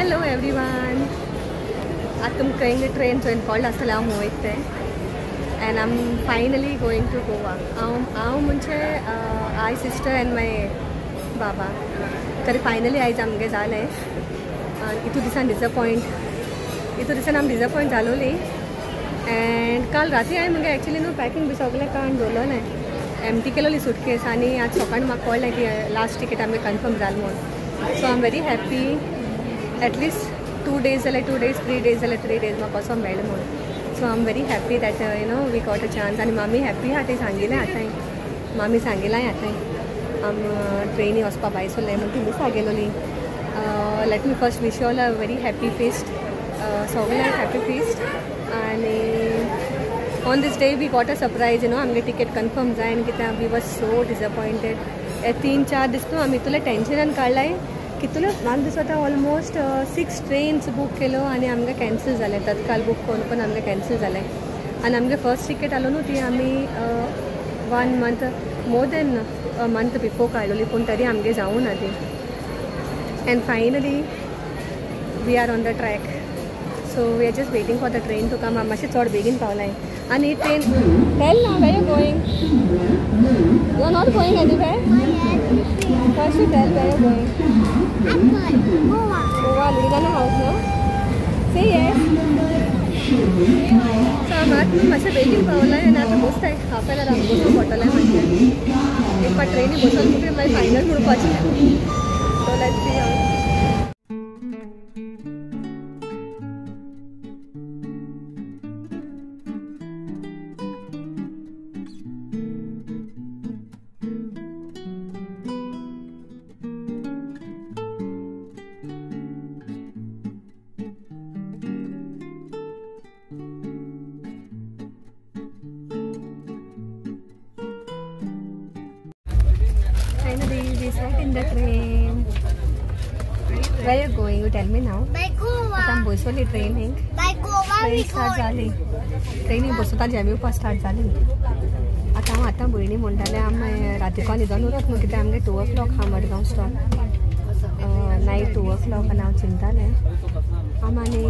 Hello everyone. आज तुमकां train join कळ्ळें आसतलें हांव वयता तें. And I am finally going to Goa. हांव म्हणजे I sister and my बाबा. तरी फायनली आयज आमगें जालें. इतू दिसान डिसअपॉयंट, इतू दिसान आमी डिसअपॉयंट जालोली. एंड काल राती हांवें मुगे एक्चुली न्हू पॅकिंग बी सगळें काडून दवरलोलें, एमटी केलोली सुटकेस. आनी आज सकाळीं म्हाका कळ्ळें की लास्ट टिकेट आमी कन्फर्म जालें म्हूण. So I am very happy. At least 2 days जाल्यार 2 days, 3 days जाल्यार 3 days म्हाका कसो मेळ्ळें म्हूण. So I am very happy that you know we got a chance. आनी मामी हॅप्पी आहा, तें सांगिलें आतांय, मामी सांगिलां आतांय आम ट्रेनी वचपा भायर सरलें म्हूण ती सांगेलोली. Let me first wish all a very happy feast, सगळ्यांक हॅप्पी फिस्ट. आनी on this day we got a surprise, you know आमगे टिकेट कन्फर्म जायन कित्याक we was so disappointed. हे 3-4 दीस न्हू आमी इतले टेंशनान काडलाय कितले म्हाका दिसता ऑलमोस्ट 6 ट्रेन्स बूक केल्यो आनी आमकां कॅन्सल जालें. तत्काल बूक करून पण आमकां कॅन्सल जालें. आनी आमगे फर्स्ट टिकेट आलो न्हू ती आमी 1 month more than a month before काडलोली, पूण तरी आमगे जावूं ना ती. And finally we are on the track. So we are just waiting for the train to come. आमी मातशें चड बेगीन पावलाय. आनी ट्रेन टेल ना where you going? You are not going anywhere? First you tell where you going. Goa. Goa, Ludina house, no? Say yes. So आमी मातशें बेगीन पावलाय आनी आतां बसताय हाफ एन our आमी बसून पडटलें मातशें. एक फावट ट्रेनी बसून मागीर फायनल म्हणपाचें. So let's see how. Finally, we sat in the train. Where are you going? You tell me now. By Goa. आतां बसवली ट्रेनीक. By Goa we train start go. जाली. ट्रेनी बसोता जेम येवपा स्टार्ट जाली. आतां हांव आतां भयणी म्हणटालें आमी रातीको न्हिदोन उरत न्हू कित्याक आमगे 2 o'clock आहा मडगांव स्टॉप, नायट 2 o'clock. आनी हांव चिंतालें आम आनी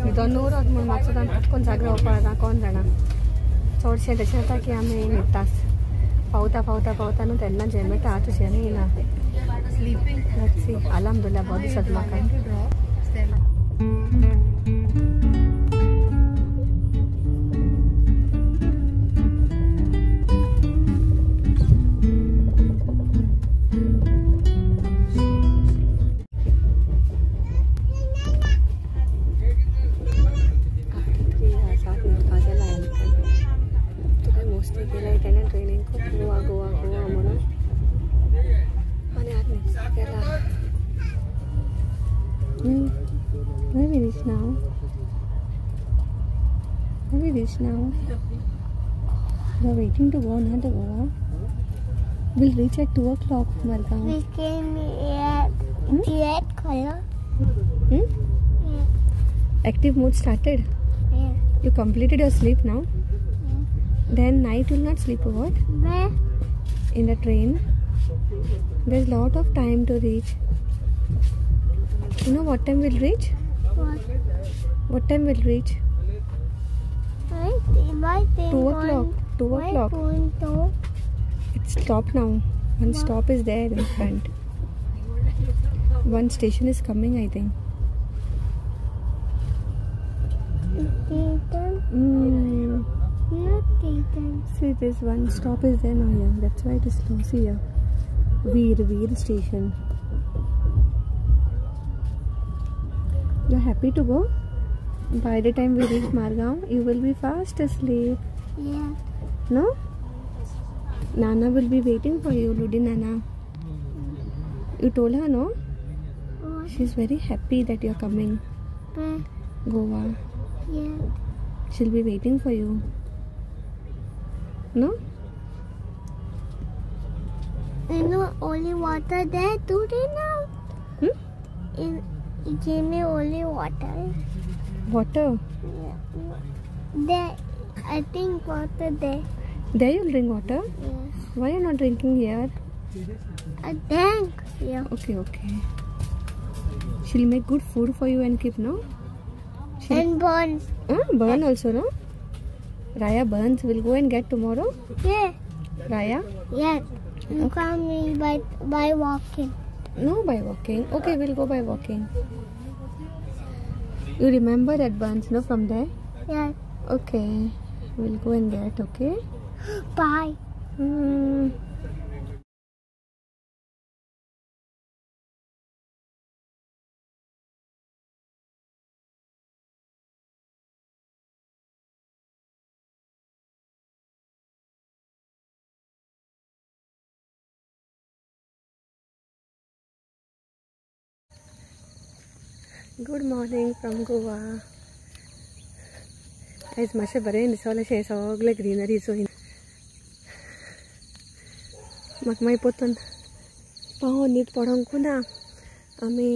न्हिदोन उरत म्हूण मातसो पटकोन जागो रावपा जाता कोण जाणा. चडशें तशें जाता की आमी न्हिदताच पावता पावता पावता न्हू तेन्ना जेम येता. आतां जेम येयना. अल्हम्दुलिल्लाह बरो दिसता म्हाका. After 3 hours आतां न्हिदपा गेला हांवें. तुका मोस्ती केलाय तेणें ट्रेनीक गोवा गोवा गोवा म्हणून आनी आतां न्हिदपा गेला. Where we reach now? Where we reach now? We are waiting to go now to Goa. We'll reach at 2 o'clock, Margao. We came at red color. Hmm? Yeah. Active mode started. Yeah. You completed your sleep now? Yeah. Then night you will not sleep or what? Where? In the train. There's lot of time to reach. You know what time we'll reach? What? What time we'll reach? Why 2 o'clock. 2 o'clock. It's stopped now. One stop is there in front. One station is coming, I think. Not taken. See, this one stop is there now here. That's why it is slow. See here. Veer station. You're happy to go? By the time we reach Margao, you will be fast asleep. Yeah. No? Nana will be waiting for you, Ludi Nana. You told her, no? What? She's very happy that you're coming. Where? Goa. Yeah. She'll be waiting for you. No? You know, only water there today now. Hmm? It gave me only water. Water? Yeah. There, I think water there. There you'll drink water? Yes. Why are you not drinking here? I drink here. Okay, okay. She'll make good food for you and keep, no? And buns. Bun also, no? Raya, buns we'll go and get tomorrow. Yeah. Raya? Yeah. You call me by walking. No, by walking. Okay, we'll go by walking. You remember that buns, no, from there? Yeah. Okay, we'll go and get, okay? Bye. Good morning from Goa. आयज मातशें बरें दिसलें अशें सगळें greenery चोय. म्हाका मागीर परतून पावोन न्हीद पडोंकू ना. आमी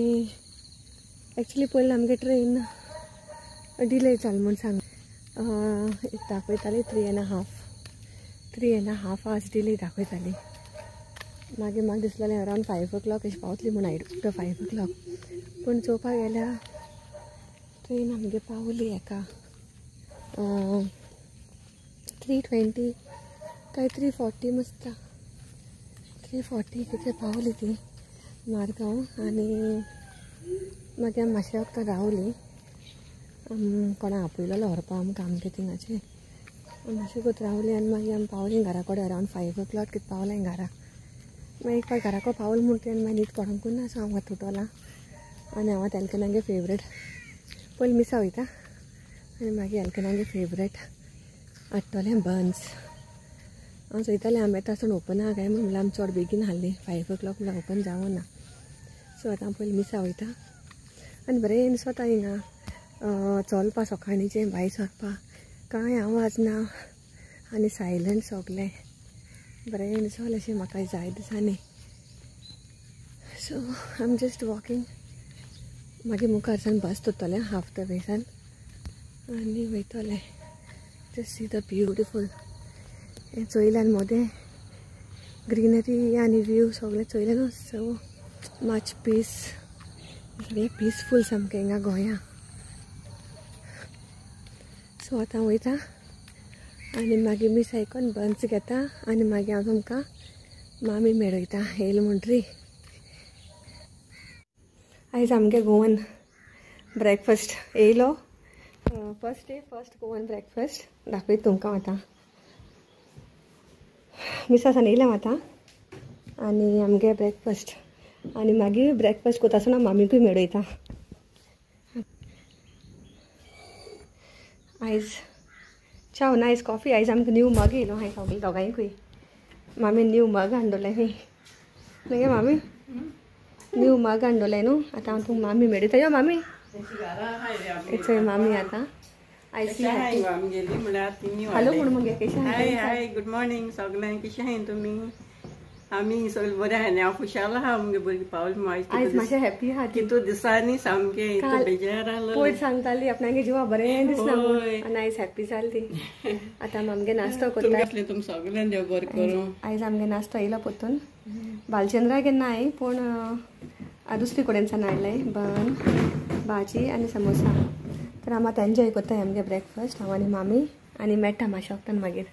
एक्चुली पयलीं आमगे ट्रेन डिले जाल म्हूण सांग दाखयताली 3.5 आवर्स डिले दाखयताली. मागीर म्हाका दिसलेलें अरावंड 5 o'clock अशें पावतली म्हूण आफ्टर 5 o'clock. पूण चोवपाक गेल्यार ट्रेन आमगे पावली एका 3:20 काय 3:40 मस्ता 3:40 कितें पावली ती मारगांव. आनी मागीर आमी मातशें वखदां रावली. कोणा आपयलेलो व्हरपा आमकां आमगे थिंगाचें मातशें कोत रावली आनी मागीर आमी पावली घरा कडेन अरावंड 5 o'clock कितें पावलें घरा. मागीर एक फावट घराको पावल म्हूण तें मागीर न्हीद पडोंकूच ना. सो हांव आतां उठोलां आनी हांव आतां एल्कनागे फेवरेट पयलीं मिसा वयता आनी मागीर एल्कनागे फेवरेट हाडटलें बन्स. हांव चोयतालें आमी येता आसतना ओपन आहा काय म्हणल्यार आमी चड बेगीन हाडली 5 o'clock म्हणल्यार ओपन जावना. सो आतां हांव पयलीं मिसा वयता आनी बरें दिसता हिंगा चलपा सकाळीचें भायर सरपा कांय आवाज ना आनी सायलंट सगलें बरें दिसलें अशें म्हाका जाय दिसांनी. So I am just walking. मागीर मुखार सान बस दोतलें हाफ the वेसान आनी वयतलें. जस्ट सी the beautiful हें चोयल्यान मोदें ग्रीनरी आनी व्यू सगळें चोयलें न्हू. सो मच पीस, सगळें पिसफूल सामकें हिंगा गोंया. सो आतां वयता आनी मागीर मीस आयकोन बन्स घेता आनी मागीर हांव तुमकां मामी मेळयता येयल म्हणटरी. आयज आमगे गोवन ब्रेकफास्ट येयलो. First day first Goan breakfast दाखयता तुमकां आतां. मिसासान येयलें आतां आनी आमगे ब्रेकफास्ट आनी मागीर ब्रेकफास्ट कोता आसतना मामीकूय मेळयता. आयज च्याव ना, आयज कॉफी. आयज आमकां न्यू मग येयलो हांवें सगळें दोगांयकूय. मामी न्यू मग हाडलें खंय मागीर मामी न्यू मग हाडलें न्हू. आतां हांव तुमकां मामी मेळयता. यो मामी, चोय मामी आतां हॅलो म्हूण मगे कशें. हाय गुड मॉर्निंग सगळ्यांक. कशें आहाय तुमी? आमी सगळे बरें आहाय. हांव खुशाल आहा आमगे भुरगीं पावल. आयज मातशें हॅपी आहा. कितू दिसांनी सामकें बेजार आसलो. पयर सांगताली आपणागे जिवा बरें दिसना आनी आयज हॅपी जाली ती. आतां आमगे नाश्तो करता. तुमी सगळ्यांक देव बरें करूं. आयज आमगे नाश्तो येयलो परतून बालचंद्रा केन्ना हांवें पूण दुसरी कडेनसान हाडलें बन भाजी आनी समोसा. तर आमी आतां एन्जॉय करताय आमगे ब्रेकफास्ट हांव आनी मामी आनी मेळटा मातशें वखदान मागीर.